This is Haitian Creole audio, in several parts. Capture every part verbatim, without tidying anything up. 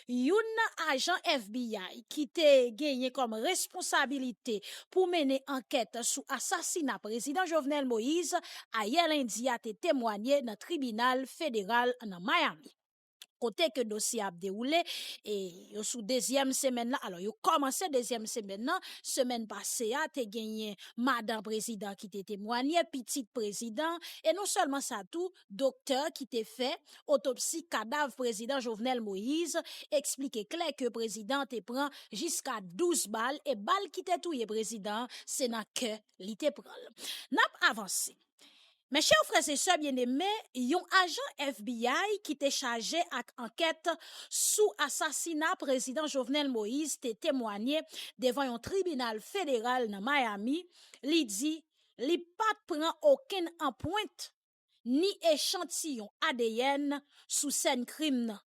youn nan ajan F B I ki te genyen kòm responsabilite pou mennen ankèt sou asasina prezidan Jovenel Moïse ayè lendi a te temwanye nan tribinal federal nan Miami. Kote ke dosye ap dewoule, e yo sou dezyèm semèn la. Alò, yo kòmanse dezyèm semèn nan. Semèn pase a, te genyen madan prezidan ki te temwanye, pitit prezidan, e non sèlman sa tou, doktè ki te fè otopsi kadav prezidan Jovenel Moïse eksplike klè ke prezidan te pran jiska douz bal, e bal ki te touye prezidan, se nan kè li te pran l. N ap avanse. Mes chers frères et sœurs bien-aimés, yon ajan F B I ki te chaje ak ankèt sou asasina prezidan Jovenel Moïse te temwanye devan yon tribinal federal nan Miami. Li di li pa t pran okenn anpwent ni echantiyon A D N sou sèn krim nan.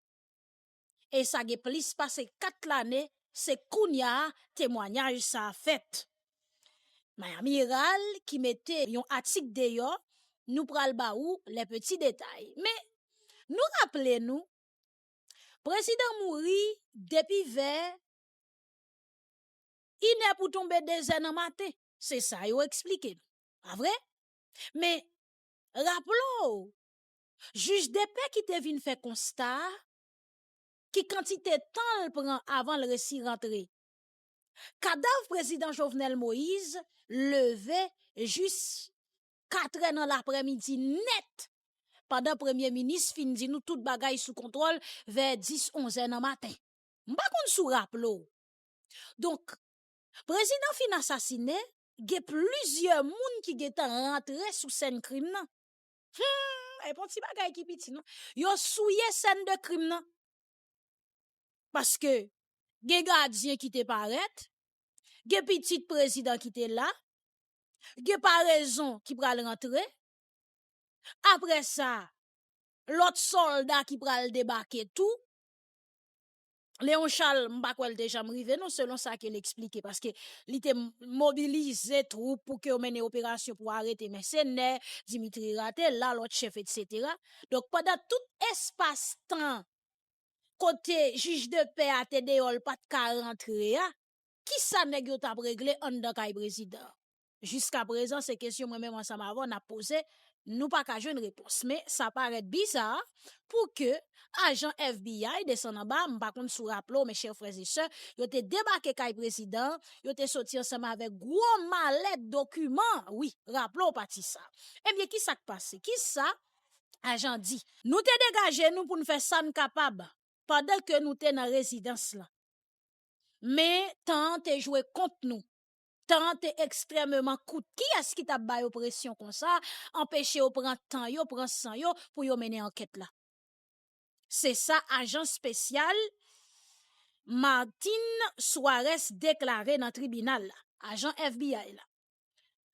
E sa gen plis pase kat lane, se kounye a temwanyaj sa a fèt. Miami Herald ki mete yon atik deyò, nou pral ba ou les petits détails. Men, nou raple nou, prezidan mouri depi vè inè pou tonbe dezè nan maten. Se sa yo eksplike nou. Pa vre? Men, raple w, jij de pè ki te vin fè konsta a, ki kantite tan l pran avan l resi rantre. Kadav prezidan Jovenel Moïse leve jis katrè nan laprèmidi nèt, pandan premye minis fin di nou tout bagay sou kontwòl vè dis, onzè nan maten. M pa konn si w raple w. Donk, prezidan fin asasine, gen plizyè moun ki gentan rantre sou sèn krim nan. Hmm, e pa yon ti bagay ki piti, non. Yo souye sèn de krim nan. Paske gen gadyen ki te parèt, gen pitit prezidan ki te la, gen parezon ki pral rantre. Apre sa, lòt sòlda ki pral debake tou. Léon Charles, m pa kwè l te janm rive, non, selon sa ke l eksplike, paske li te m-, mobilize twoup pou ke yo mennen operasyon pou arete mèsenè, Dimitri Rate la, lòt chèf, etsetera. Donk, pandan tout espas tan kote jij de pè a te deyò, l pa t ka rantre a, kisa nèg yo t ap regle anndan kay prezidan an? Jiskaprezan, se kesyon mwen menm ansanm avè w n ap poze, nou pa ka jwenn repons. Men, sa parèt biza pou ke ajan F B I desann anba, m pa konn si w raple w, mes chers frères et sœurs, yo te debake kay prezidan an, yo te soti ansanm avèk gwo malèt dokiman. Wi, raple w pati sa. Ebyen, kisa k pase? Kisa ajan di? Nou te degaje nou pou n fè sa n kapab pandan ke nou te nan rezidans lan. Men tan an te jwe kont nou. Tan an te ekstrèmeman kout. Kiyès ki t ap ba yo presyon konsa, anpeche yo pran tan yo, pran san yo pou yo mennen ankèt la? Se sa ajan espesyal Martin Suarez deklare nan tribinal la, ajan F B I la.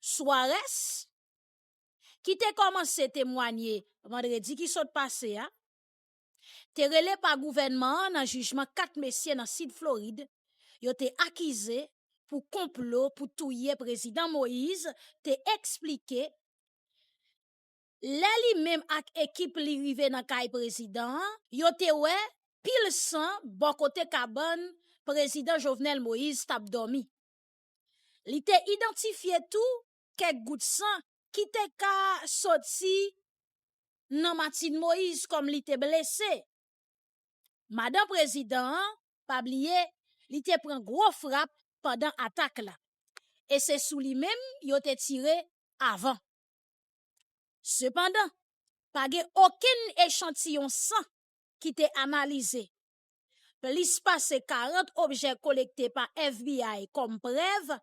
Suarez, ki te kòmanse temwanye vandredi ki sot pase a, te rele pa gouvènman an nan jijman kat mesye nan Sid Florid yo te akize pou konplo pou touye prezidan Moïse, te eksplike lè li menm ak ekip li rive nan kay prezidan an, yo te wè pil san bò kote kabann prezidan Jovenel Moïse t ap dòmi. Li te idantifye tou kèk gout san ki te ka soti nan Martine Moïse kòm li te blese. Madan prezidan an, pa bliye, li te pran gwo frap pandan atak la. E se sou li menm yo te tire avan. Sepandan, pa gen okenn echantiyon san ki te analize. Plis pase karant objè kolekte pa F B I kòm prèv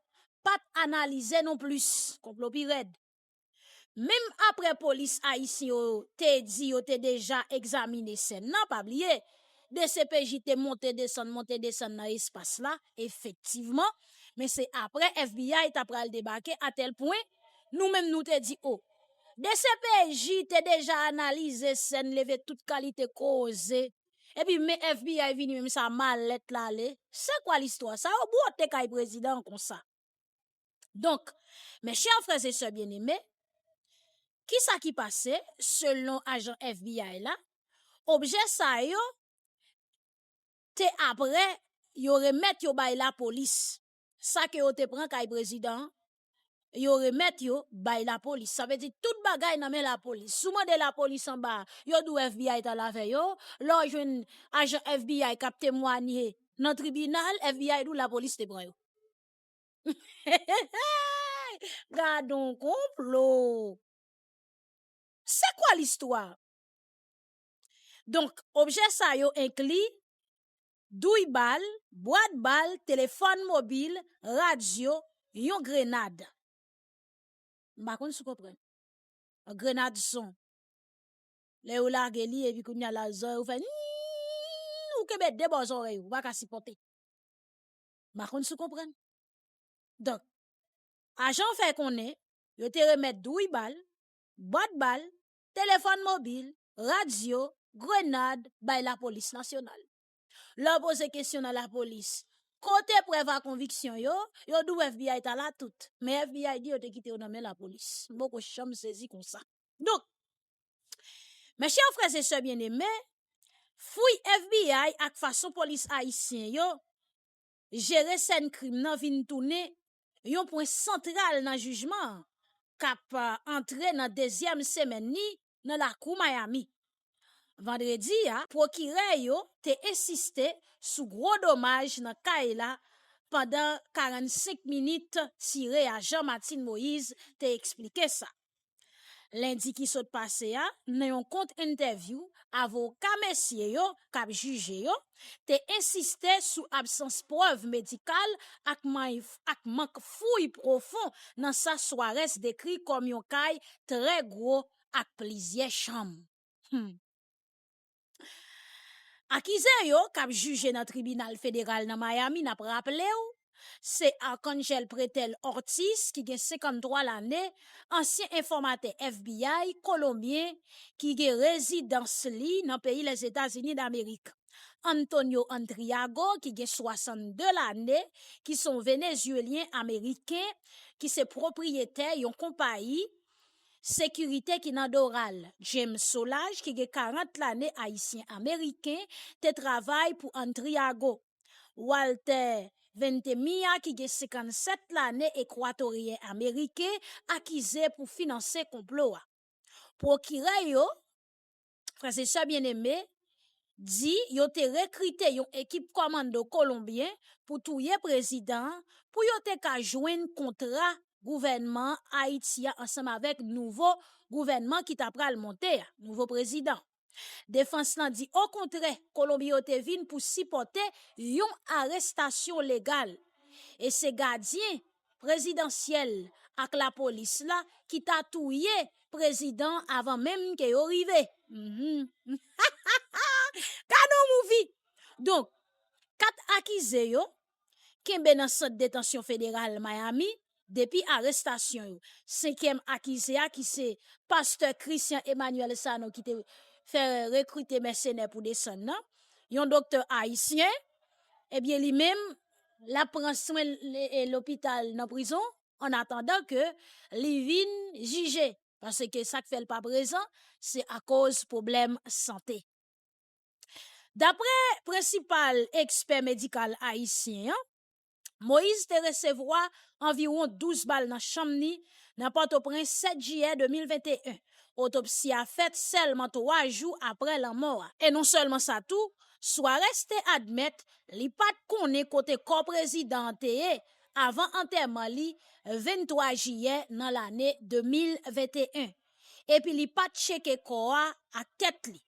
pa t analize non plis. Konplo pi rèd. Menm apre polis ayisyen yo te di yo te deja egzamine sèn nan, pa bliye, D C P J te monte desann, monte desann nan espas la, efektivman, men se apre F B I ta pral debake, atèl pwen nou menm nou te di, o, D C P J te deja analize sèn, leve tout kalite koze. Epi men F B I vini menm sa malèt la ale. Se kwa listwa sa? Yo bwote kay prezidan an konsa. Donk, mes chers frères et sœurs bien-aimés, kisa ki pase selon ajan F B I la? Objè sa yo te apre yo remèt yo bay lapolis. Sa ke yo te pran kay prezidan an, yo remèt yo bay lapolis. Sa vle di tout bagay nan men lapolis. Si w mande lapolis anba a, yo di w F B I t al avè yo. Lè w jwenn ajan F B I k ap temwanye nan tribinal, F B I di w lapolis te pran yo. Gad on konplo! Se kwa listwa? Donk, objè sa yo enkli douy bal, bwat bal, telefòn mobil, radyo, yon grenad. M pa konn si w konprann. Grenad son. Lè yo lage li, epi kounye a la zòrèy ou fè nn, ou kenbe de bò zòrèy ou, ou pa ka sipòte. M pa konn si w konprann. Donk, ajan an fè konnen yo te remèt douy bal, bwat bal, telefòn mobil, radyo, grenad bay lapolis nasyonal. Lè w poze kesyon nan lapolis, kote prèv a konviksyon yo, yo di w F B I t al a tout. Men F B I di yo te kite yo nan men lapolis. M poko janm sezi konsa. Donk, mes chers frères et sœurs bien-aimés, fouy F B I ak fason polis ayisyen yo jere sèn krim nan vin tounen yon pwen santral nan jijman an, k ap, a, antre nan dezyèm semèn li nan lakou Miami. Vandredi a, pwokirè yo te ensiste sou gwo domaj nan kay la pandan karannsenk minit tire a, jan Martine Moïse te eksplike sa. Lendi ki sot pase a, nan yon kont entèvyou, avoka mesye yo k ap jije yo te ensiste sou absans prèv medikal ak may-, ak mank fouy pwofon nan sa Soares dekri kòm yon kay trè gwo ak plizyè chanm. Hmm. Akize yo k ap jije nan tribinal federal nan Miami, n ap raple w, se Arcangel Pretel Ortiz, ki gen senkanntwa lane, ansyen enfòmatè F B I kolonbyen, ki gen rezidans li nan peyi Lèzetazini Damerik. Antonio Antriago, ki gen swasannde lane, ki se yon Venezuelyen Ameriken, ki se pwopriyetè yon konpayi sekirite ki nan Doral. James Solage, ki gen karant lane, Ayisyen Ameriken, te travay pou Antriago. Walter Ventimilla, ki gen senkannsèt lane, Ekwatoryen Ameriken, akize pou finanse konplo a. Pwokirè yo, frè e sè byeneme, di yo te rekrite yon ekip kòmando kolonbyen pou touye prezidan an, pou yo te ka jwenn kontra gouvènman Ayiti a ansanm avèk nouvo gouvènman ki ta pral monte a, nouvo prezidan. Defans lan di okontrè, Kolonbyen yo te vin pou sipòte yon arestasyon legal. E se gadyen prezidansyèl ak lapolis la ki ta touye prezidan avan menm ke yo rive. Mhm. Gade yon movie! Donk, kat akize yo kenbe nan sant detansyon federal Miami depi arestasyon yo. Senkyèm akize a, ki se pastè Christian Emmanuel Sanon, ki te fè rekrite mèsenè pou desann nan, yon doktè ayisyen, ebyen, li menm, l ap pran swen l-, e, lopital nan prizon, an atandan ke li vin jije, paske sa k fè l pa prezan, se akoz pwoblèm sante. Daprè prensipal ekspè medikal ayisyen an, Moïse te resevwa anviwon douz bal nan chanm li nan Pòtoprens sèt jiyè de mil venteyen. Otopsi a fèt sèlman twa jou aprè lanmò a. E non sèlman sa tou, Soares te admèt li pa t konnen kote kò prezidan an te ye avan antèman li venntwa jiyè nan lane de mil venteyen. Epi li pa t tcheke kò a ak tèt li.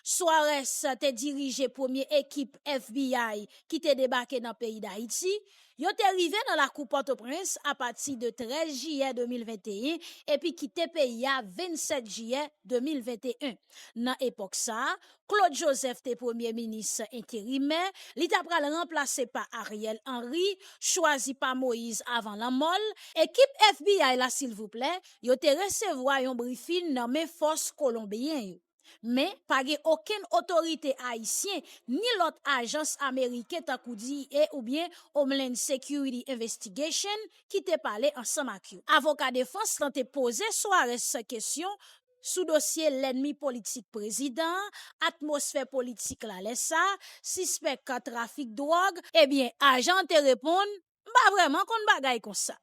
Soares te dirije premye ekip F B I ki te debake nan peyi Dayiti. Yo te rive nan lakou Pòtoprens apati de trèz jiyè de mil venteyen epi kite peyi a vennsèt jiyè de mil venteyen. Nan epòk sa a, Claude Joseph te premye minis enterimè, li ta pral ranplase pa Ariel Henry, chwazi pa Moïse avan lanmò l. Ekip F B I la, silvouplè, yo te resevwa yon brifin nan men fòs kolonbyen yo. Men, pa gen okenn otorite ayisyen, ni lòt ajans ameriken tankou D E A oubyen Homeland Security Investigation ki te pale ansanm ak yo. Avoka defans lan te poze Soares kesyon sou dosye lènmi politik prezidan an, atmosfè politik la lè sa, sispèk trafik dwòg. Ebyen, ajan an te reponn, "M pa vrèman konn bagay konsa."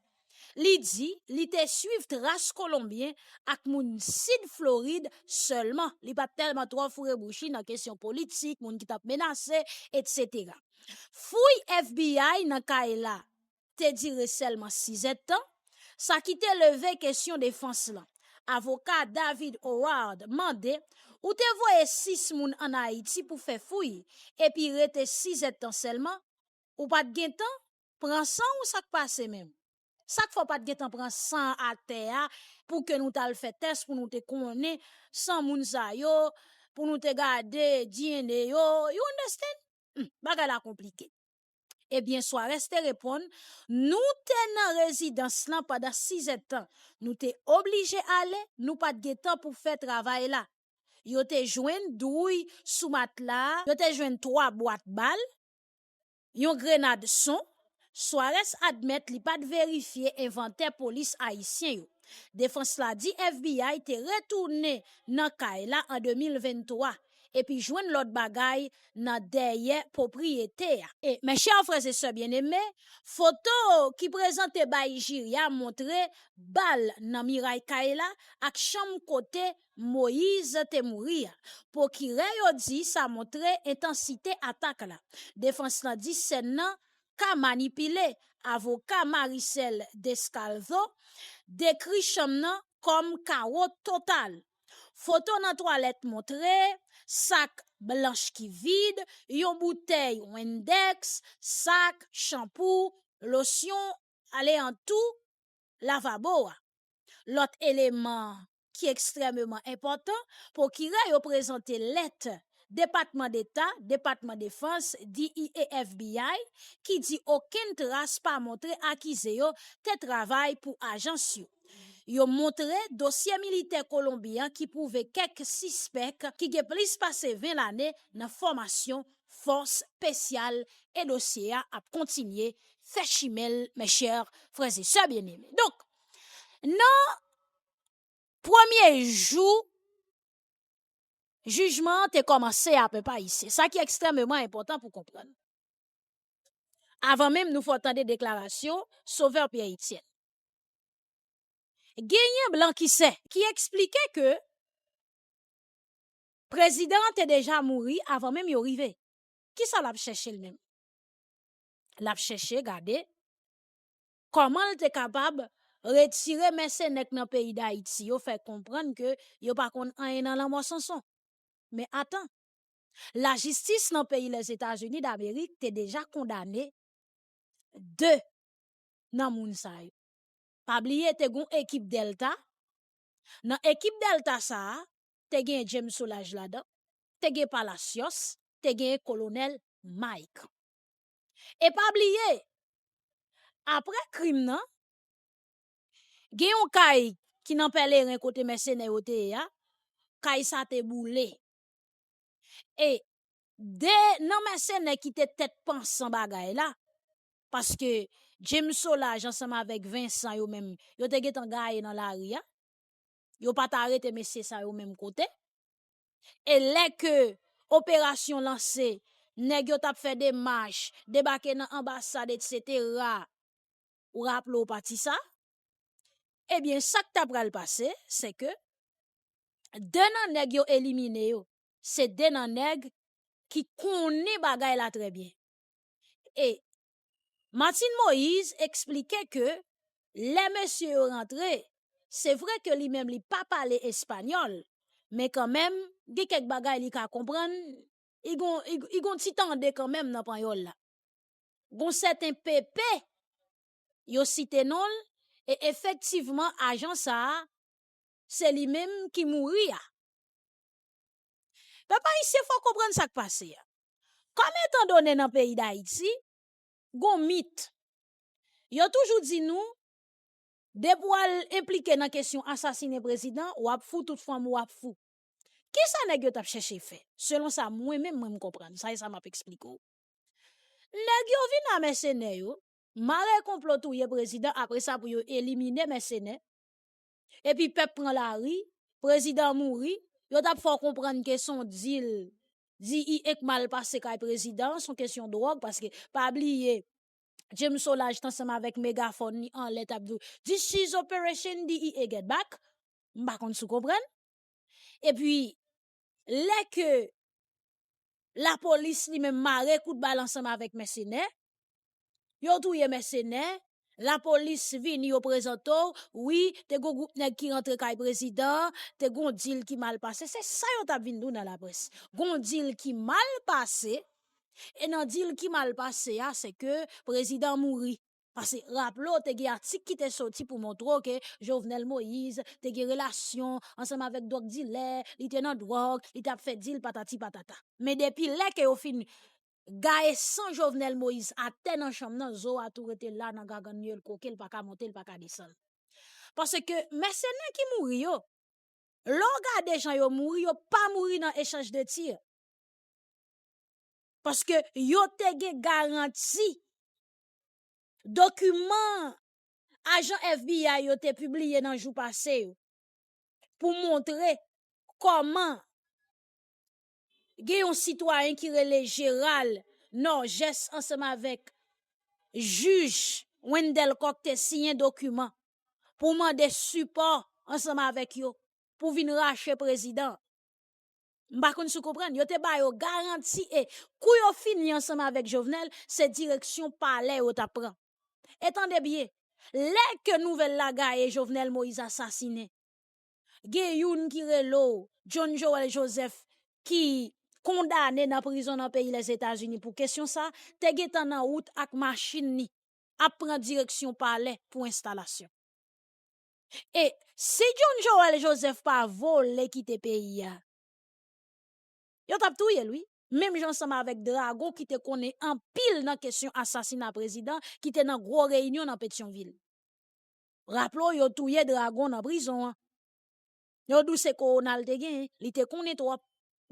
Li di li te swiv tras Kolonbyen ak moun Sid Florid sèlman. Li pa t tèlman twò foure bouch li nan kesyon politik, moun ki t ap menase, etsetera. Fouy F B I nan kay la te dire sèlman sizèdtan, sa ki te leve kesyon defans lan. Avoka David Howard mande, "Ou te voye sis moun ann Ayiti pou fè fouy, epi rete sizèdtan sèlman? Ou pa t gentan pran san w, sa k pase menm? Sa k fè w pa t gentan pran san atè a pou ke nou t al fè tès, pou nou te konnen san moun sa yo, pou nou te gade D N A yo, you understand?" Hmm, bagay la konplike. Ebyen, Suarez te reponn, "Nou te nan rezidans lan pandan sizèdtan. Nou te oblije ale, nou pa t gentan pou fè travay la." Yo te jwenn douy sou matla a, yo te jwenn twa bwat bal, yon grenad son. Suarez admèt li pa t verifye envantè polis ayisyen yo. Defans la di F B I te retounen nan kay la an de mil venntwa epi jwenn lòt bagay nan dèyè pwopriyete a. E, mes chers frères et sœurs bien-aimés, foto ki prezante bay jiri a montre bal nan miray kay la ak chanm kote Moïse te mouri a. Pwokirè yo di sa montre entansite atak la. Defans lan di sèn nan ka manipile. Avoka Maricel Descalzo dekri chanm nan kòm kawo total. Foto nan twalèt montre sak blanch ki vid, yon boutèy Windex, sak, chanpou, losyon, aleyantou lavabo a. Lòt eleman ki ekstrèmeman enpòtan, pwokirè yo prezante lèt Depatman Deta, Depatman Defans, D E A, F B I, ki di okenn tras pa montre akize yo te travay pou ajans yo. Yo montre dosye militè Kolonbi an ki pwouve kèk sispèk ki gen plis pase ven lane nan fòmasyon fòs espesyal, e dosye a ap kontinye fè chimen l, mes chers frères et sœurs bien-aimés. Donk, nan premye jou jijman an te kòmanse a, pèp ayisyen, sa ki ekstrèmeman enpòtan pou konprann. Avan menm nou fè w tande deklarasyon Sauveur Pierre Etienne. Genyen blankisè ki eksplike ke prezidan an te deja mouri avan menm yo rive. Kisa l ap chèche l menm? L ap chèche gade kòman l te kapab retire mèsenè k nan peyi Dayiti yo, fè konprann ke yo pa konn anyen nan lanmò Sonson. Men atan, lajistis nan peyi Lèzetazini Damerik te deja kondane de nan moun sa yo. Pa bliye, te gon ekip Dèlta. Nan ekip Dèlta sa a, te gen James Solages ladan, te gen Palacios, te gen Kolonèl Mike. E pa bliye, apre krim nan, gen yon kay ki nan Pèleren kote mèsenè yo te ye a, kay sa te boule. E de nan mèsenè ki te tèt pansan bagay la, paske James Solages ansanm avèk Vincent yo menm, yo te gentan gaye nan lari a. Yo pa t arete mesye sa yo menm kote. E lè ke operasyon lanse, nèg yo t ap fè demach, debake nan anbasad, etsetera. Ou raple w pati sa? Ebyen, sa k ta pral pase, se ke de nan nèg yo elimine yo, se de nan nèg ki konnen bagay la trè byen. E Martine Moïse eksplike ke lè mesye yo rantre, se vre ke li menm li pa pale espanyòl, men kanmenm, gen kèk bagay li ka konprann, li gon, li, li gon ti tande kanmenm nan panyòl la. Gon sèten Pepe, yo site non l, e efektivman, ajan sa a, se li menm ki mouri a. Pèp ayisyen, fò w konprann sa k pase a. Kòm etandone nan peyi Dayiti, gon mit. Yo toujou di nou, depi w al enplike nan kesyon asasinen prezidan, w ap fou, tout fanmi w ap fou. Kisa nèg yo t ap chèche fè? Selon sa mwen menm, mwen m konprann, sa e sa m ap eksplike w. Nèg yo vin a mèsenè yo, mare konplo touye prezidan, apre sa pou yo elimine mèsenè. Epi pèp pran lari, prezidan mouri, yo t ap fè w konprann ke se yon dil D E A k mal pase kay prezidan, se yon kesyon dwòg, paske pa bliye, James Solages t ansanm avèk megafòn li anlè t ap di w, "This is Operation D E A get back." M pa konn si w konprann. Epi, lè ke lapolis li menm mare kout bal ansanm avèk mèsenè, yo touye mèsenè, lapolis vini, yo prezante w, wi, te gon gwoup nèg ki rantre kay prezidan, te gon dil ki mal pase. Se sa yo t ap vin di w nan laprès. Gon dil ki mal pase, e nan dil ki mal pase a, se ke prezidan mouri. Paske, raple w, te gen atik ki te soti pou montre w ke Jovenel Moïse te gen relasyon ansanm avèk dwòg dilè, li te nan dwòg, li t ap fè dil patati patata. Men depi lè ke yo fin gaye san Jovenel Moïse atè nan chanm nan, zo a tou rete la nan gagann li, l koke, l pa ka monte, l pa ka desann. Paske mèsenè ki mouri yo, lè w gade jan yo mouri, yo pa mouri nan echanj de tir. Paske yo te gen garanti dokiman ajan F B I yo te pibliye nan jou pase yo pou montre kòman gen yon sitwayen ki rele Gérald Norgès ansanm avèk jij Wendell Coq te siyen dokiman pou mande sipò ansanm avèk yo pou vin rache prezidan. M pa konn si w konprann. Yo te ba yo garanti e kou yo fini ansanm avèk Jovenel, se direksyon palè yo t ap pran. E tande byen, lè ke nouvèl la gaye Jovenel Moïse asasinen, gen youn ki rele w John Joël Joseph ki kondane nan prizon nan peyi Lèzetazini pou kesyon sa, te gentan nan wout ak machin li ap pran direksyon palè pou enstalasyon. E si John Joël Joseph pa vole kite peyi a, yo t ap touye l, wi. Menm jan ansanm avèk Dragon ki te konnen anpil nan kesyon asasina prezidan ki te nan gwo reyinyon nan Petyonvil. Raple w, yo touye Dragon nan prizon an. Yo di w se kowona l te genyen, li te konnen twòp.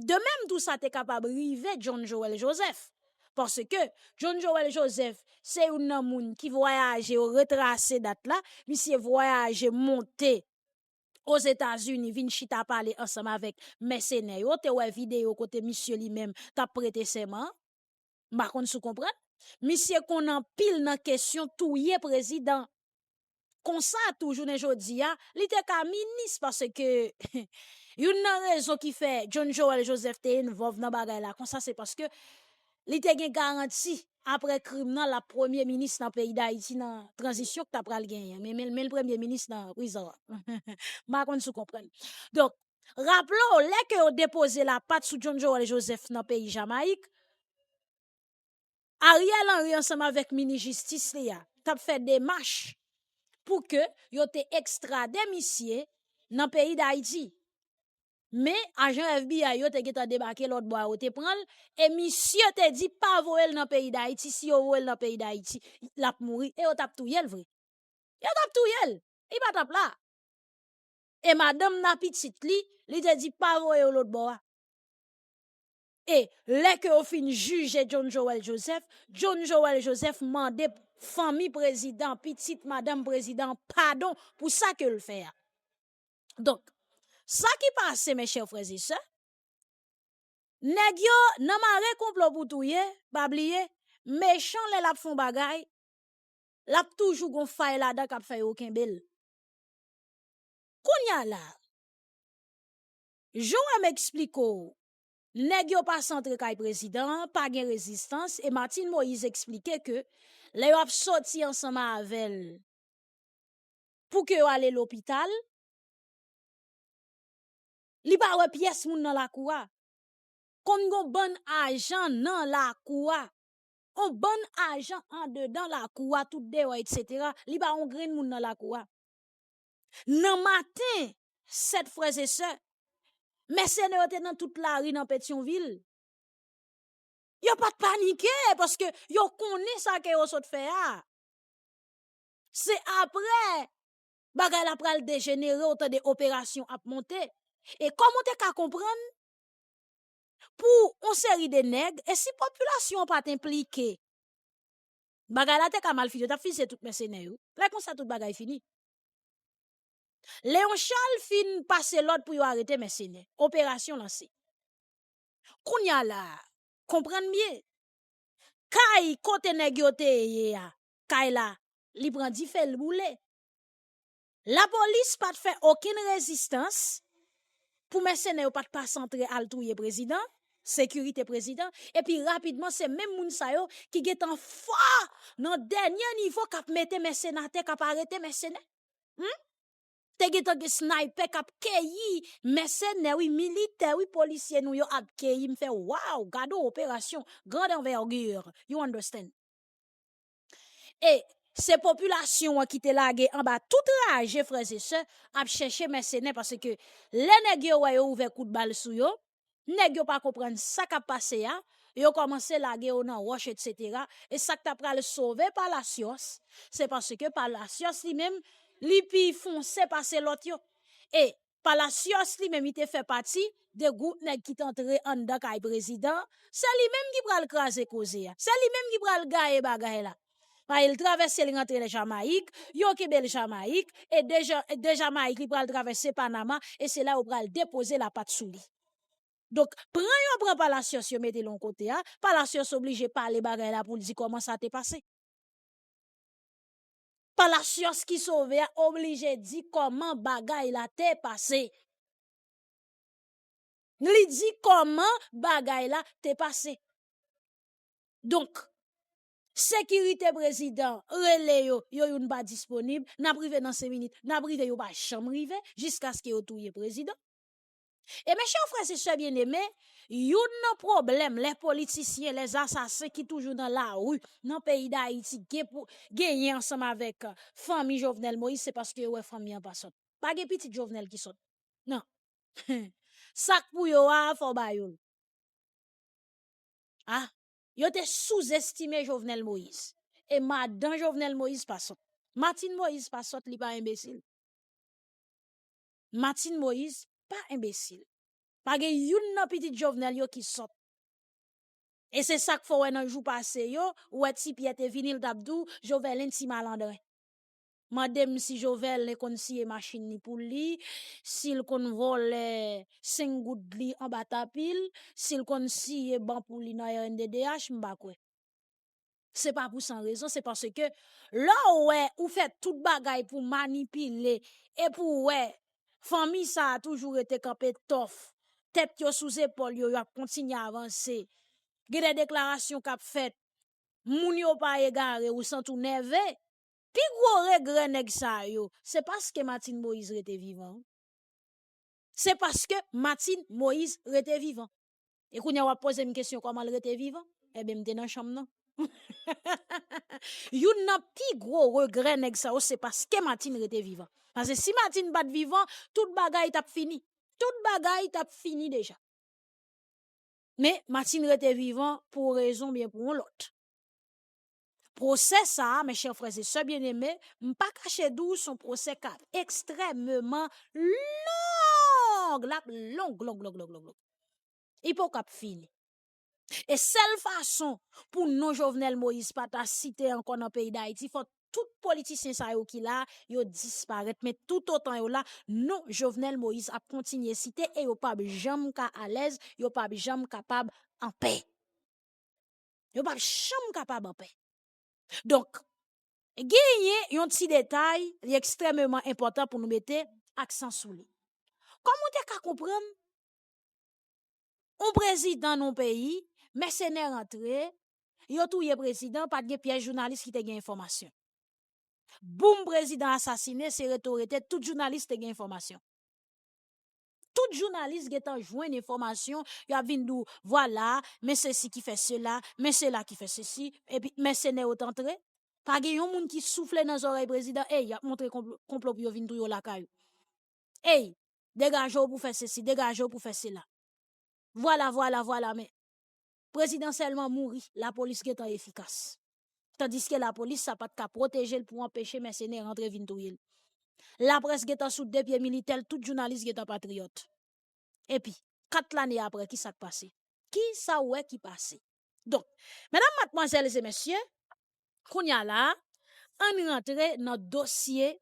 De menm tou sa te kapab rive John Joël Joseph. Paske John Joël Joseph se youn nan moun ki vwayaje, yo retrase dat la, misye vwayaje monte Ozetazini, vin chita pale ansanm avèk mèsenè yo, te wè videyo kote misye li menm t ap prete sèman an. M pa konn si w konprann. Misye konn anpil nan kesyon touye prezidan. Konsa tou, jounen jodi a, li te ka minis, paske youn nan rezon ki fè John Joël Joseph te envòlv nan bagay la konsa, se paske li te gen garanti apre krim nan, l ap premye minis nan peyi Dayiti nan tranzisyon k ta pral genyen. Men, men, men l premye minis nan prizon an. M pa konn si w konprann. Donk, raple w, lè ke yo depoze lapat sou John Joël Joseph nan peyi Jamayik, Ariel Henry ansanm avèk minis jistis li a t ap fè demach pou ke yo te ekstrade misye nan peyi Dayiti. Men, ajan F B I yo te gentan debake lòt bò a, yo te pran l, e misye te di pa voye l nan peyi Dayiti, si yo voye l nan peyi Dayiti, l ap mouri, e yo t ap touye l vre. Yo t ap touye l, li pa t ap la. E madanm nan, pitit li, li te di pa voye yo lòt bò a. E lè ke yo fin jije John Joël Joseph, John Joël Joseph mande fanmi prezidan, pitit madanm prezidan padon pou sa ke l fè a. Donk, sa ki pase, mes chers frères et sœurs, nèg yo nan mare konplo pou touye, pa bliye, mechan lè l ap fè yon bagay, l ap toujou gon fay ladan k ap fè yo kenbe l. Kounye a la, jan w wè m eksplike w, nèg yo pase antre kay prezidan an, pa gen rezistans, e Martine Moïse eksplike ke lè yo ap soti ansanm avè l pou ke yo ale lopital, li pa wè pyès moun nan lakou a. Konn gon bann ajan nan lakou a. On bann ajan andedan lakou a, tout deyò, etsetera. Li pa yon grenn moun nan lakou a. Nan maten, sèt frè e sè, mèsenè yo te nan tout lari nan Petyonvil. Yo pa t panike, paske yo konnen sa ke yo sot fè a. Se apre bagay la pral dejenere, w tande operasyon ap monte. E kòm w te ka konprann, pou yon seri de nèg, e si popilasyon an pa t enplike, bagay la te ka mal fini, yo t ap fiziye tout mèsenè yo. Lè konsa, tout bagay fini. Léon Charles fin pase lòd pou yo arete mèsenè. Operasyon lanse. Kounye a la a, konprann byen. Kay kote nèg yo te ye a, kay la, li pran dife, l boule. Lapolis pa t fè okenn rezistans pou mèsenè yo pa t pase antre al touye prezidan, sekirite prezidan, epi rapidman se menm moun sa yo ki gentan fò nan dènye nivo k ap mete mèsenatè, k ap arete mèsenè. Hmm? Te gentan gen snaypè k ap keyi mèsenè, wi, militè, wi, polisye nou yo ap keyi. M fè, waw, gade yon operasyon grande envergure. You understand? E se popilasyon an ki te lage anba tout raje, frè e sè, ap chèche mèsenè, paske lè nèg yo wè yo ouvè kout bal sou yo, nèg yo pa konprann sa k ap pase a, yo kòmanse lage yo nan wòch, etsetera. E sa k ta pral sove Palacios, se paske Palacios li menm, li pi fonse pase lòt yo. E Palacios li menm, li te fè pati de gwoup nèg ki t antre anndan kay prezidan. Se li menm ki pral kraze koze a. Se li menm ki pral gaye bagay la. Paske l travèse, l rantre nan Jamayik, yo kenbe l Jamayik, e de Ja-, de Jamayik, li pral travèse Panama, e se la yo pral depoze lapat sou li. Donk, pran yo pran Palacios, yo mete l yon kote a, Palacios oblije pale bagay la pou l di kòman sa te pase. Palacios ki sove a oblije di kòman bagay la te pase. Li di kòman bagay la te pase. Donk, sekirite prezidan rele yo, yo youn pa disponib, n ap rive nan senk minit, n ap rive, yo pa janm rive, jiskaske yo touye prezidan. E mechè frè e sè byeneme, youn nan pwoblèm lè politisyen, lè asasen ki toujou nan lari, nan peyi Dayiti, gen pou, genyen ansanm avèk, euh, fanmi Jovenel Moïse, se paske yo wè fanmi an pa sòt. Pa gen pitit Jovenel ki sòt. Non. Sa k pou yo a, fò w ba yo l. Ah, yo te souzestime Jovenel Moïse. E madan Jovenel Moïse pa sòt. Martine Moïse pa sòt, li pa enbesil. Martine Moïse pa enbesil. Pa gen youn nan pitit Jovenel yo ki sòt. E se sa k fè w wè nan jou pase yo, ou wè Ti Pyè te vini, l t ap di w, Jovelin ti malandren. Mande m si Jovelin konn siye machin li pou li, si l konn vòlè senk goud li anba tapi l, si l konn siye ban pou li nan R N D D H, m pa kwè. Se pa pou san rezon, se paske lè w wè ou fè tout bagay pou manipile e pou w wè fanmi sa a toujou rete kanpe tòf, tèt yo sou zepòl yo, y ap kontinye avanse. Gen de deklarasyon k ap fèt, moun yo pa egare, ou santi w nève. Pi gwo regrè nèg sa yo, se paske Martine Moïse rete vivan. Se paske Martine Moïse rete vivan. E kounye a w ap poze m kesyon kòman l rete vivan? Ebyen, m te nan chanm nan. Youn nan pi gwo regrè nèg sa yo, se paske Martine rete vivan. Paske si Martine pa t vivan, tout bagay t ap fini. Tout bagay t ap fini deja. Men, Martine rete vivan pou yon rezon oubyen pou yon lòt. Pwosè sa a, mes chers frères et sœurs bien-aimés, m pa kache di w, se yon pwosè k ap ekstrèmeman long. L ap long, long, long, long, long, long. Li poko ap fini. E sèl fason pou non Jovenel Moïse pa ta site ankò nan peyi Dayiti, fò tout politisyen sa yo ki la, yo disparèt. Men toutotan yo la, non Jovenel Moïse ap kontinye site e yo p ap janm ka alèz, yo p ap janm kapab anpè. Yo p ap janm kapab anpè. Donk, genyen yon ti detay, li ekstrèmeman enpòtan pou nou mete aksan sou li. Kòman w te ka konprann yon prezidan nan yon peyi, mèsenè rantre, yo touye prezidan, pa t gen pyès jounalis ki te gen enfòmasyon. Boum, prezidan asasine, se rete w rete, tout jounalis te gen enfòmasyon. Tout jounalis gentan jwenn enfòmasyon, y ap vin di w, vwala, men sesi ki fè sela, men sela ki fè sesi, epi mèsenè yo t antre. Pa gen yon moun ki soufle nan zòrèy prezidan, ey, y ap montre konplo, konplo pou yo vin touye w lakay ou. Ey, degaje w pou fè sesi, degaje w pou fè sela. Vwala, vwala, vwala, men prezidan sèlman mouri, lapolis gentan efikas. Tandiske lapolis sa pa t ka pwoteje l pou anpeche mèsenè rantre vin touye l. Laprès gentan sou de pye militè l, tout jounalis gentan patriyòt. Epi, kat lane apre, ki sa k pase? Ki sa w wè ki pase? Donk, medam, madmwazèl e mesye, kounye a la, ann rantre nan dosye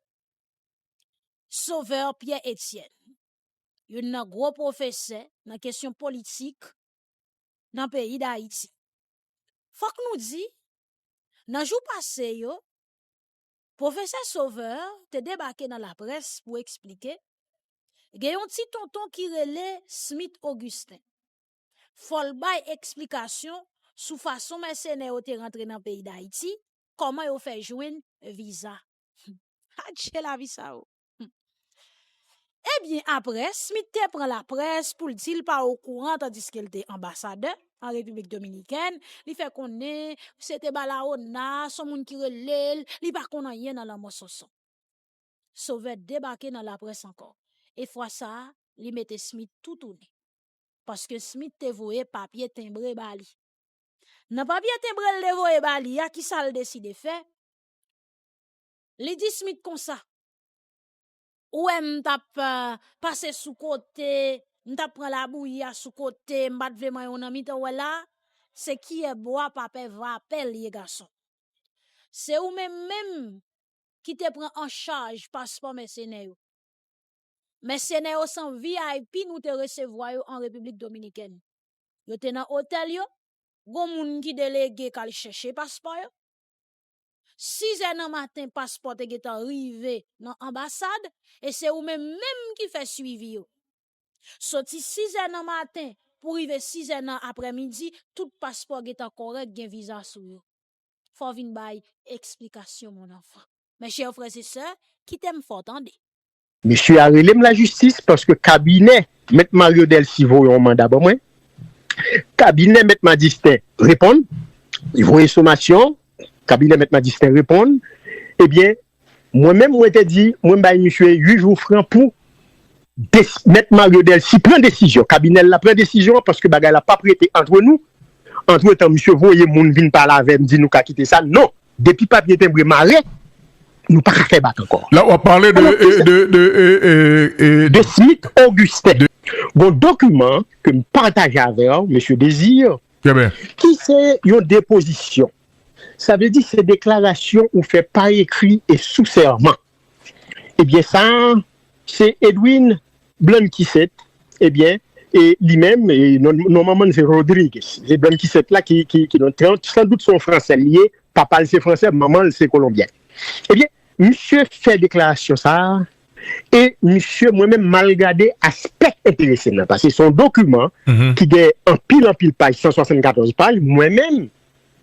Sauveur Pierre Etienne, youn nan gwo pwofesè nan kesyon politik nan peyi Dayiti. Fòk nou di, nan jou pase yo, pwofesè Sauveur te debake nan laprès pou eksplike gen yon ti tonton ki rele Smith Augustin. Fò l bay eksplikasyon sou fason mèsenè yo te rantre nan peyi Dayiti, kòman yo fè jwenn viza. Adje lavi sa o! Ebyen, apre, Smith te pran laprès pou l di l pa okouran tandiske l te anbasadè an Repiblik Dominikèn, li fè konnen se te Balaona, se yon moun ki rele l, li pa konn anyen nan lanmò Sonson. Sauveur debake nan laprès ankò, e fwa sa a, li mete Smith toutouni, paske Smith te voye papye tenbre ba li. Nan papye tenbre l te voye ba li a, ki sa l deside fè? Li di Smith konsa, ou wè m t ap pase sou kote, m t ap pran labouyi a sou kote, m pa t vle manyen w nan mitan, w wè la, se kiyè bwa pa pè vapè l ye gason. Se ou menm menm ki te pran an chaj paspò mèsenè yo. Mèsenè yo se V I P nou te resevwa yo an Repiblik Dominikèn. Yo te nan otèl yo, gon moun ki delege k al chèche paspò yo. Sizè nan maten, paspò te gentan rive nan anbasad, e se ou menm menm ki fè swivi yo. Soti sizè nan maten pou rive sizè nan aprèmidi, tout paspò gentan kòrèk, gen viza sou yo. Fò w vin bay eksplikasyon, mon enfant. Mes chers frères et sœurs, kite m fè w tande. Mesye a rele m lajistis paske kabinè Mèt Mario Delcy voye yon manda ban mwen. Kabinè Mèt Madistin reponn. Li voye somasyon. Kabinè Mèt Madistin reponn. Ebyen, mwen menm, mwen te di, mwen bay misye uit jou fran pou des- Mèt Mario Delcy pran desizyon. Kabinè l la pran desizyon an paske bagay la p ap rete antre nou. Antretan, misye voye moun vin pale avè m, di nou ka kite sa. Non. Depi papye tenbre mare, nou pa ka fè bak ankò. La, w ap pale de, Alò, ki e, sa? de, de, e, e, e, De Smith Augustin. Gon dokiman ke m pataje avè w, mesye Désir, Trè byen. ki se yon depozisyon. Sa vle di se deklarasyon ou fè pa ekri e sou sèman. Ebyen, sa, se Edwin Blanquisset, ebyen, e li menm, e non, non manman l se Rodriguez. Se Blanquisset la ki, ki, ki non, san, san dout se yon Fransè li ye, papa l se Fransè, manman l se Kolonbyèn. Ebyen, misye fè deklarasyon sa a, e misye, mwen menm, m al gade aspè enterese m nan, paske se yon dokiman Mhm. ki gen anpil, anpil paj, san swasannkatòz paj, mwen menm,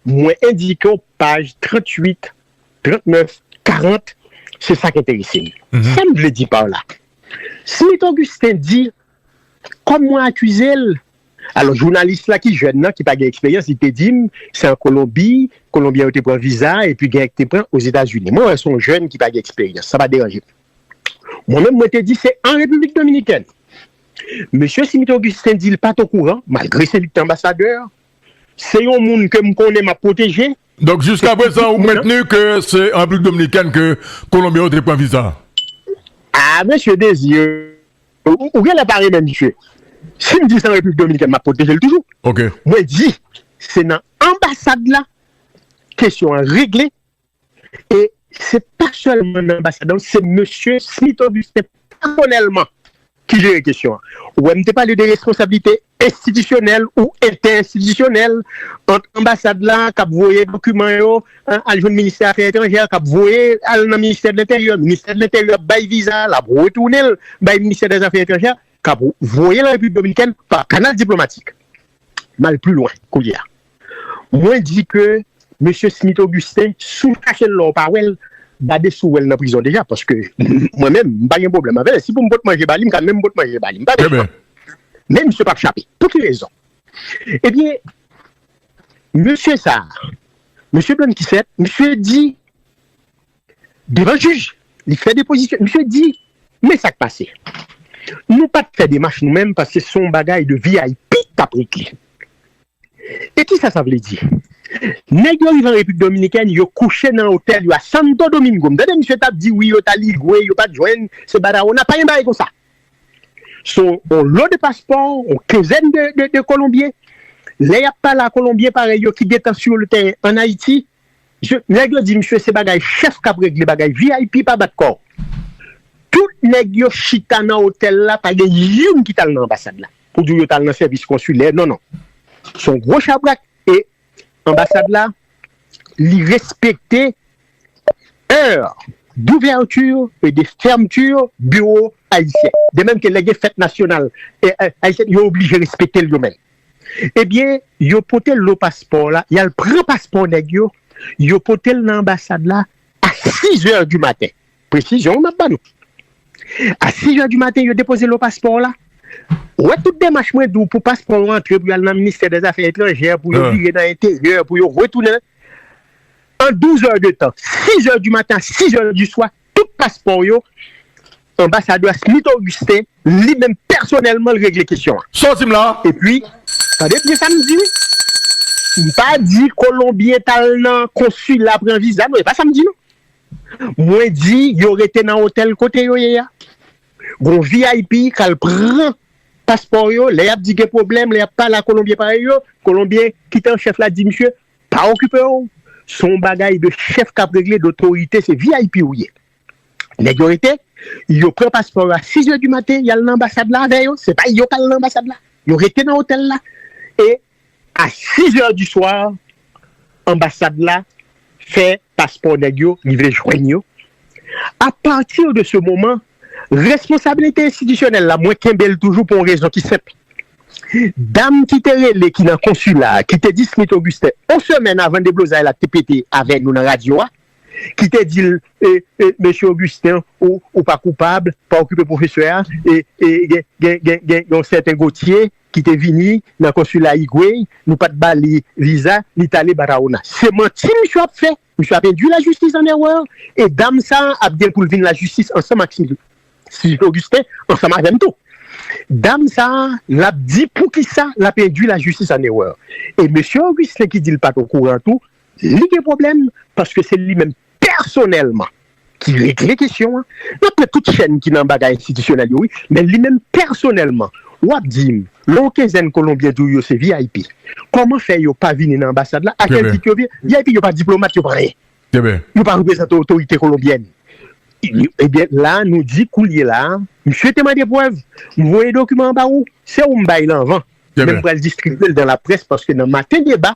mwen endike w paj tranntuit, trannèf, karant, se sa k enterese m. Mhm. Sa m vle di pa la? Smith Augustin di, kòm mwen akize l, alò, jounalis la ki jèn nan, ki pa gen eksperyans, li te di m, se an Kolonbi, Kolonbyen yo te pran viza, epi gen ki te pran Ozetazini. Mwen wè se yon jèn ki pa gen eksperyans, sa pa deranje m. Mwen menm, mwen te di se an Repiblik Dominikèn. Mesye Smith Augustin di l pa t okouran, malgre se li ki te anbasadè. Se yon moun ke m konnen m ap pwoteje. Donk, jiska prezan, ou mentni ke se an Repiblik Dominikèn ke Kolonbyen yo te pran viza? A, mesye Désir, ou, ou genlè pa renmen misye. Si m di se an Repiblik Dominikèn, m ap pwoteje l toujou. Ok. Mwen di, se nan anbasad la, kesyon an regle, E se pa sèlman nan anbasad la, se mesye Smith Augustin pèsonèlman ki jere kesyon an. Ou wè, m te pale de responsablite enstitisyonèl ou entè-enstitisyonèl ant anbasad la k ap voye dokiman yo, an, al jwenn ministè afè etranjè, k ap voye al nan ministè de lenteryè, ministè de lenteryè ap bay viza, l ap retounen l bay ministè dèzafè etranjè, k ap voye l an Repiblik Dominikèn pa kanal diplomatik. M al pi lwen kounye a. Mwen di ke mesye Smith Augustin, si w chache l la w pa wè l, gade si w wè l nan prizon deja, paske mwen menm, m pa gen pwoblèm avè l. Si pou m pot manje ba li, m ka menm pot manje ba li. M pa Trè mechan. byen. Men misye p ap chape. Pou ki rezon? Ebyen, mesye sa a, mesye Blanquisset, misye di, devan jij, li fè depozisyon. Misye di, men sa k pase. Nou pa t fè demach nou menm, paske se yon bagay de V I P k ap regle. E kisa sa vle di? Nèg yo rive an Repiblik Dominikèn, yo kouche nan otèl yo a Santo Domingo. M tande misye t ap di, wi, yo t al Igwe, yo pa t jwenn, se Barahona, pa gen bagay konsa. Se yon lo de paspò, yon kenzèn de, de, de Kolonbyen. Lè y ap pale a Kolonbyen parèy yo ki gentan sou le teren ann Ayiti, je, nèg yo di, misye, se bagay chèf k ap regle, bagay V I P, pa bat kò w. Tou Tout nèg yo chita nan otèl la, pa gen youn ki t al nan anbasad la. Pou di w yo t al nan sèvis konsilè, non, non. Se yon gwo chabrak. E anbasad la, li respekte heure d'ouverture et de fermeture biwo ayisyen. De menm ke lè gen fèt nasyonal, e, e, ayisyen, yo oblije respekte l yo menm. Ebyen, yo pote lo paspò la, y al pran paspò nèg yo, yo pote l nan anbasad la a sis è di maten. Presizyon m ap ba nou. A sis è di maten, yo depoze lo paspò w la. Ou wè tout demach mwen di w pou paspò w antre, pou y al nan ministè dè zafè etranjè, pou yo vire nan enteryè, pou yo retounen. An douz è de tan, sis è di maten a sis è di swa, tout paspò yo, anbasadè Smith Augustin, li menm pèsonèlman, l regle kesyon an. Sa w di m la? Epi, tande byen sa m di wi. M pa di Kolonbyen t al nan konsila pran viza, non, e pa sa m di, non. Mwen di yo rete nan otèl kote yo ye a. Gon V I P k al pran paspò yo, lè y ap di gen pwoblèm, lè y ap pale a Kolonbyen parèy yo, Kolonbyen ki te an chèf la di, "Misye, pa okipe w. Se yon bagay de chèf k ap regle, de otorite, se V I P ou ye." Nèg yo rete, yo pran paspò yo a sis è di maten, y al nan anbasad la avè yo. Se pa yo k al nan anbasad la. Yo rete nan otèl la. E a sis è di swa, anbasad la fè paspò nèg yo rive jwenn yo. A pati de se moman, responsablite enstitisyonèl la, mwen kenbe l toujou pou yon rezon ki senp. Dam ki te rele, ki nan konsila a, ki te di Smith Augustin, yon semèn avan deblozay la te pete avè nou nan radyo a, ki te di l, e, e, "Mesye Augustin, ou, ou pa koupab, pa okipe pwofesè a, e, e, gen, gen, gen, gen yon sèten Gauthier ki te vini nan konsila Higüey, nou pa t ba li viza, li t ale Barahona." Se manti misye ap fè. Misye ap endui lajistis an erè, e dam sa a ap gen pou l vin lajistis ansanm ak Smith, Smith Augustin, ansanm avè m tou. Dam sa a, l ap di poukisa l ap endui lajistis an erè. E mesye Augustin ki di l pa t okouran tou, li gen pwoblèm, paske se li menm pèsonèlman ki regle kesyon an. N ap pran tout chèn ki nan bagay enstitisyonèl yo, wi, men li menm pèsonèlman, w ap di m, lè yon kenzèn Kolonbyen di w yo se V I P, kòman fè yo pa vini nan anbasad la? A kèl tit yo V I P? V I P, yo pa diplomat, yo pa anyen. Yo pa reprezante otorite kolonbyèn. Ebyen, la, nou di koulye la, misye te mande prèv, m voye dokiman an ba ou, se ou m bay la anvan. Men m pral distribye l dan laprès, paske nan maten deba,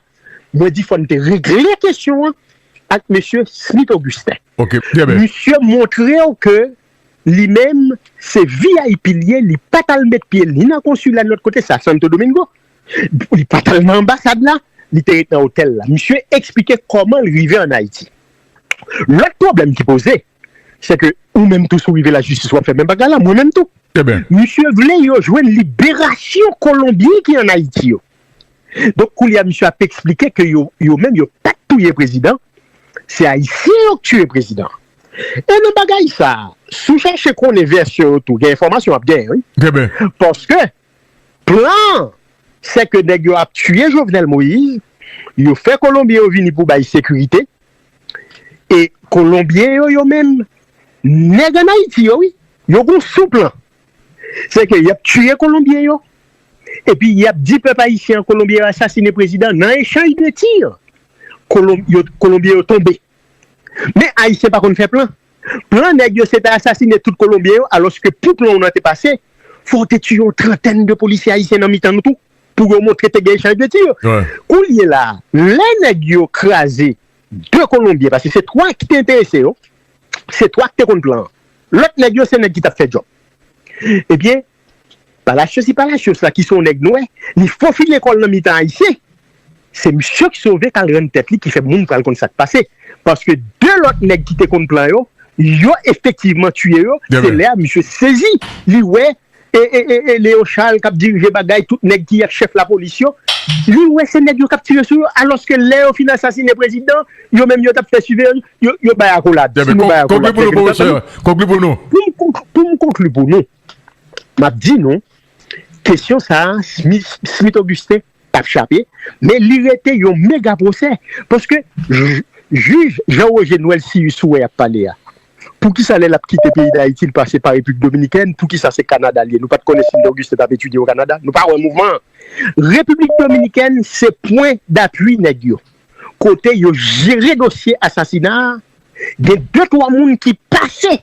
mwen di fò n te regle kesyon an ak mesye Smith Augustin. Misye montre w ke li menm, se V I P l ye, li pa t al met pye l ni nan konsila ni lòt kote, se a Santo Domingo. Li pa t al nan anbasad la, li te ret nan otèl la. Misye eksplike kòman l rive ann Ayiti. Lòt pwoblèm ki poze, se ke ou menm tou, si w rive lajistis, w ap fè menm bagay la, mwen menm tou. Misye vle yo jwenn liberasyon Kolonbyen ki ann Ayiti yo. Donk, koulye a, misye ap eksplike ke yo, yo menm, yo pa t touye prezidan, se Ayisyen yo k tiye prezidan. E nan bagay sa a, si w chache konnen vèsyon yo tou, gen enfòmasyon w ap genyen, wi. Paske, plan an, se ke nèg yo ap tiye Jovenel Moïse, yo fè Kolonbyen yo vini pou bay sekirite, e Kolonbyen yo, yo menm, nèg ann Ayiti yo, wi, yo gon sou plan. Se ke y ap tiye Kolonbyen yo, epi y ap di pèp ayisyen an Kolonbyen yo asasine prezidan nan echanj de tir. Kolon-, yo, Kolonbyen yo tonbe. Men Ayisyen pa konn fè plan. Plan nèg yo se te asasine tout Kolonbyen yo, alòske pou plan w nan te pase, fò w te tiye yon trantèn de polisye ayisyen nan mitan nou tou, pou yo montre te gen echanj de tir. Koulye la, lè nèg yo kraze de Kolonbyen, paske se twa ki te enterese yo, se twa ki te konn plan an. Lòt nèg yo, se nèg ki t ap fè djòb. Ebyen, Palacios y Palacios la, ki se yon nèg nwè, li fofile kò l nan mitan Ayisyen. Se misye k sove k al rann tèt li, ki fè moun pral konn sa k pase. Paske de lòt nèg ki te konn plan yo, yo efektivman tiye yo. Se lè a misye sezi, li wè, e, e, e, e Léon Charles k ap dirije bagay, tout nèg ki ap chèf lapolis yo, li wè se nèg yo k ap tire sou yo, alòske lè yo fin asasine prezidan, yo menm yo t ap fè siveyans, yo, yo bay akolad. Si nou bay akolad, konkli pou nou, pwofesè, konkli pou nou. Pou m konk-, pou m konkli pou nou, m ap di nou, kesyon sa a, Smith, Smith Augustin p ap chape, men li rete yon mega pwosè. Paske jij, jij Jean Roger Noël Cius ou wè y ap pale a, poukisa lè l ap kite peyi Dayiti, l pase pa Repiblik Dominikèn, poukisa se Kanada l ye? Nou pa t konnen Smith Augustin t ap etidye o Kanada? Nou pa wè mouvman an? Repiblik Dominikèn se pwen dapui nèg yo. Kote yo jere dosye asasina a, gen de twa moun ki pase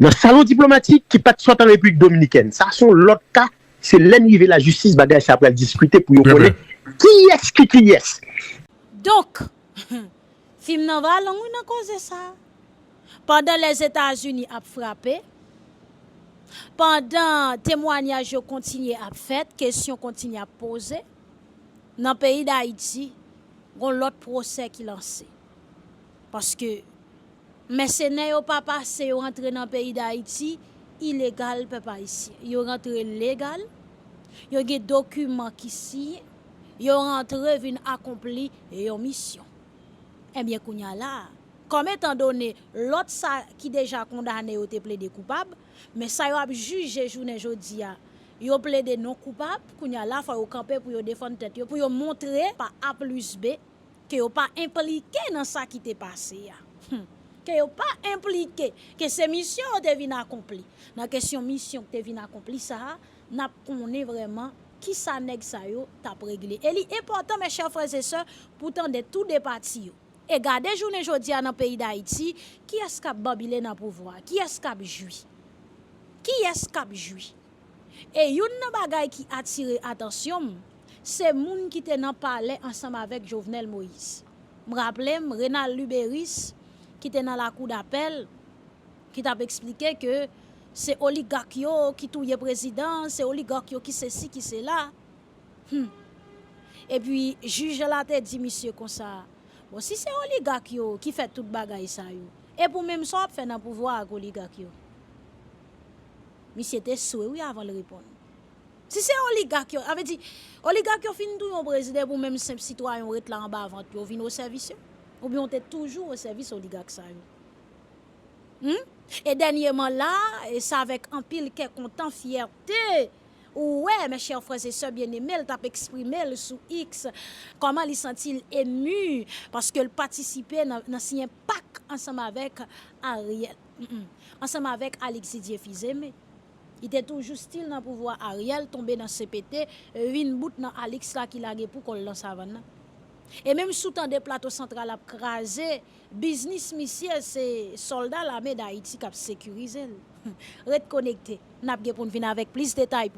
Nan salon diplomatik ki pa t sot an Repiblik Dominikèn. Sa se yon lòt ka, se lè n rive lajistis bagay sa pral diskite pou yo konnen kiyès ki kiyès. Donk, fim nan va long wi nan koze sa. Pandan Lèzetazini ap frape, pandan temwanyaj yo kontinye ap fèt, kesyon kontinye ap poze, nan peyi Dayiti, gon lòt pwosè ki lanse. Paske mèsenè yo pa pase, yo rantre nan peyi Dayiti ilegal, pèp ayisyen. Yo rantre legal, yo gen dokiman ki siyen, yo rantre vin akonpli yon misyon. Ebyen, kounye a la a, kòm etan done lòt sa ki deja kondane yo te plede koupab, men sa yo ap jije jounen jodi a, yo plede non koupab, kounye a la fò yo kanpe pou yo defann tèt yo, pou yo montre pa A plis B ke yo pa enplike nan sa ki te pase a. Hmm. Ke yo pa enplike, ke se misyon yo te vin akonpli. Nan kesyon misyon ki te vin akonpli sa a, n ap konnen vrèman kisa nèg sa yo t ap regle. E li enpòtan, mes chers frères et sœurs, pou tande tou de pati yo. E gade jounen jodi a nan peyi Dayiti, kiyès k ap babile nan pouvwa a? Kiyès k ap jwi? Kiyès k ap jwi? E youn nan bagay ki atire atansyon m, se moun ki te nan palè ansanm avèk Jovenel Moïse. M raple m, Renald Luberice, ki te nan lakou dapèl, ki t ap eksplike ke se oligak yo ki touye prezidan, se oligak yo ki sesi, ki sela. Hmm. Epi, jij la te di misye konsa, bon, si se oligak yo ki fè tout bagay sa yo, e pou menm sa w ap fè nan pouvwa ak oligak yo? Misye te swe wi avan l reponn. Si se oligak yo, sa vle di, oligak yo fin touye yon prezidan, e pou menm senp sitwayen w ret la anba vant yo, w vin osèvis yo? Oubyen w te toujou osèvis oligak sa yo? Hmm? E dènyèman la, e se avèk anpil kè kontan, fyète, ou wè, mes chers frères et sœurs bien-aimés, l t ap eksprime l sou X, kòman li santi l emu, paske l patisipe nan, nan siyen pak ansanm avèk Ariel, mm, mm, ansanm avèk Alexis Dieu Fils-Aimé. Li te toujou still nan pouvwa Ariel, tonbe nan C P T, vin bout nan Alix la ki lage pou kò l nan savann nan. E menm si w tande Plato Santral ap kraze, biznis misye se sòlda lame Dayiti k ap sekirize l. Ret konekte, n ap gen pou n vin avèk plis detay pou